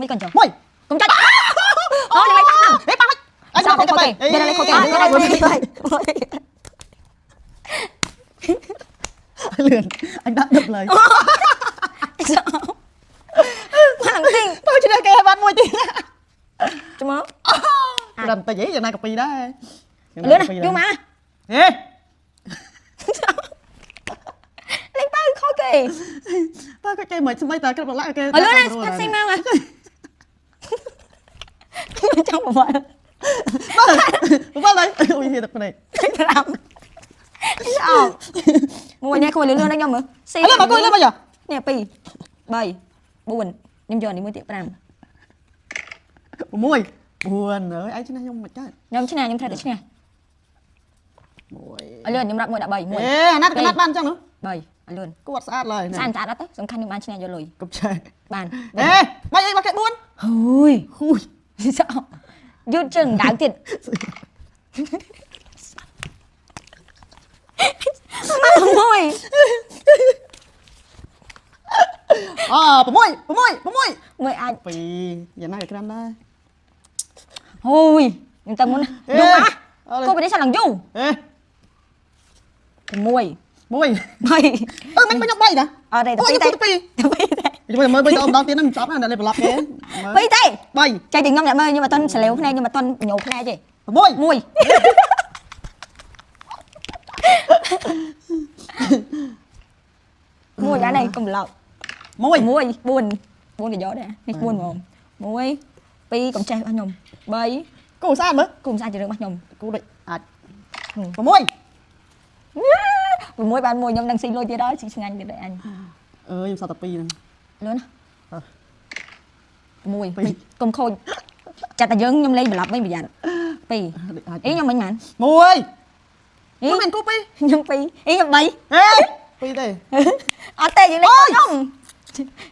មិនកូនចុះ មួយក ុំចុចអូលេខប៉ះហ្នឹង ហេប៉ះមិនអញ សោក មក លេខ ទៅ គេយកលេខគេយកលេខ លឿនអញដាក់ដឹកឡើយ សោកមកទី បើឈ្នះគេឲ្យបានមួយទៀត ចាំមក ត្រឹមតិចអីយ៉ាងណាក៏ពីរដែរ លឿនណាយូរមក ហេ លេខប៉ៅខុសគេ បើក៏គេមិនស្មីតាក្រឹបលគេ លឿនណាផាត់ស៊ីមកចង់បវល់ បើបវល់ហើយអូយហៀទឹកភ្នែក 5អោមួយនេះគួរលឿនលឿនខ្ញុំមើលស៊ី ឥឡូវមកគួយលឿនមកយ៉ា នេះ2 3 4ខ្ញុំយកនេះមួយទៀត5 6 4អើយឯងឈ្នះខ្ញុំមិនកើត ខ្ញុំឈ្នះខ្ញុំត្រូវតែឈ្នះ 1 ឲ្យលឿនខ្ញុំរាប់1ដល់3 1 អេអាណាកណាត់បានអញ្ចឹងនោះ 3ឲ្យលឿន គួតស្អាតឡើយ ស្អាតស្អាតអត់ទេសំខាន់ខ្ញុំបានឈ្នះយកលុយ កុំឆែ បាន អេបាយអីមកគេ4 ហូយ ហ៊ូយ សោយឺតជើងដៅទៀតមួយ អ6 6 6 មួយអាច 2យ៉ាងណាក៏ក្រាំដែរ ហូយខ្ញុំទៅមុនយូរមកគូបនេះឆ្លងយូរ អេ 6 1 3 អឺមិនខ្ញុំ3ណា អត់ទេ អូ ទៅ ខ្ញុំ 2ទេ ទៅ2 ទៅ2ទេ ខ្ញុំមើលវិញទៅម្ដងទៀតហ្នឹងមិនចប់ណាអ្នកលេបប្លុកគេ 2ទេ 3 ចៃតែខ្ញុំអ្នកមើលខ្ញុំអត់ទាន់ឆ្លាវភ្នែកខ្ញុំអត់ទាន់ញោភ្នែកទេ 6 មួយមួយអានេះកុំឡប់ 1 1 4 4ក៏យកដែរនេះ4ហ្មង1 2កុំចេះរបស់ខ្ញុំ3 គូស្អាតមើល គុំស្អាតជារឿងរបស់ខ្ញុំ គូដូចអាច6 6បាន1ខ្ញុំនឹងស៊ីលុយទៀតហើយស៊ីឆ្ងាញ់ទៀតហើយអញ អើយខ្ញុំសល់តែ2ហ្នឹង លឿនណា1កុំខូចចាត់តែយើងខ្ញុំលេងប្រឡប់វិញប្រយ័ត្ន2 ដូចអាច អីខ្ញុំមិញម៉ាន 1 អី មិនមែនគូ2 ខ្ញុំ2អីខ្ញុំ3 ហេ2ទេ អត់ទេយើងលេងខ្ញុំ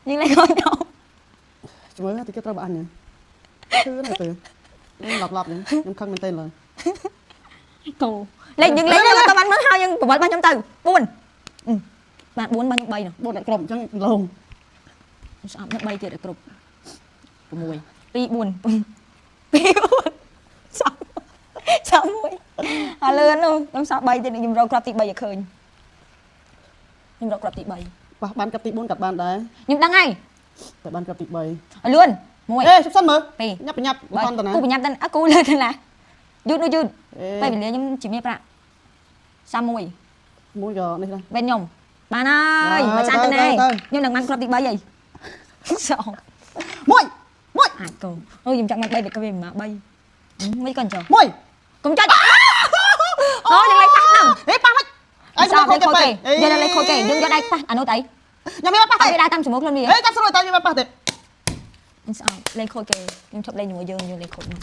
យើងលេងខ្ញុំ ជួយតិចត្រូវបើអញឈឺណាស់ទៅខ្ញុំឡប់ឡប់ខ្ញុំខឹងមែនទេឡើយ គោលេងយើងលេងខ្ញុំទៅបានមើលហើយយើងប្រវត្តិរបស់ខ្ញុំទៅ4បាន4បានខ្ញុំ3នោះ បូនអ្នកក្រុមអញ្ចឹងលង ស្អប់នៅ3ទៀតឲ្យគ្រប់ 6 2 4 2 4សល់សល់មួយអាលឿននោះខ្ញុំសល់3ទៀតខ្ញុំរកគ្រាប់ទី3ឲ្យឃើញខ្ញុំរកគ្រាប់ទី3 ប៉ះបានកាប់ទី4កាត់បានដែរ ខ្ញុំដឹងហើយ តែបានកាប់ទី3 ឲ្យលឿន1 អេជប់សិនមើល 2 ញាប់ញាប់បន់តណា គូបញ្ញាប់ទៅអើគូលើទៅណាយឺតនោះយឺត អេ ពេលវេលាខ្ញុំជំរាបប្រាក់31 មួយក៏នេះដែរ វិញខ្ញុំបានហើយ ទៅ មកចានទៅ ទៅ ណែ ទៅ ខ្ញុំនឹងបានគ្រាប់ទី3ហើយសង មួយមួយ អាចកូអូខ្ញុំចង់បាន3វាក៏វាមិនមក3មិនកូនចុះ មួយក ុំចុចអូយើងលេខប៉ះហ្នឹង ហេប៉ះមិនអី សោកលេខខូច គេ គេយើងលេខខូចគេយើងយកដៃប៉ះអានោះតៃ ញ៉ាំមានប៉ះទេ អត់វាដើរតាមជាមួយខ្លួនវា ហេចាប់ស្រួយតែមានប៉ះទេ ខ្ញុំស្អប់លេខខូចគេខ្ញុំឈប់លេងជាមួយយើងយើងលេខខូចមក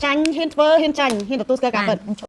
ចាញ់ហ៊ានធ្វើហ៊ានចាញ់ហ៊ានទទួលស្គាល់ការពិត ខ្ញុំឈប់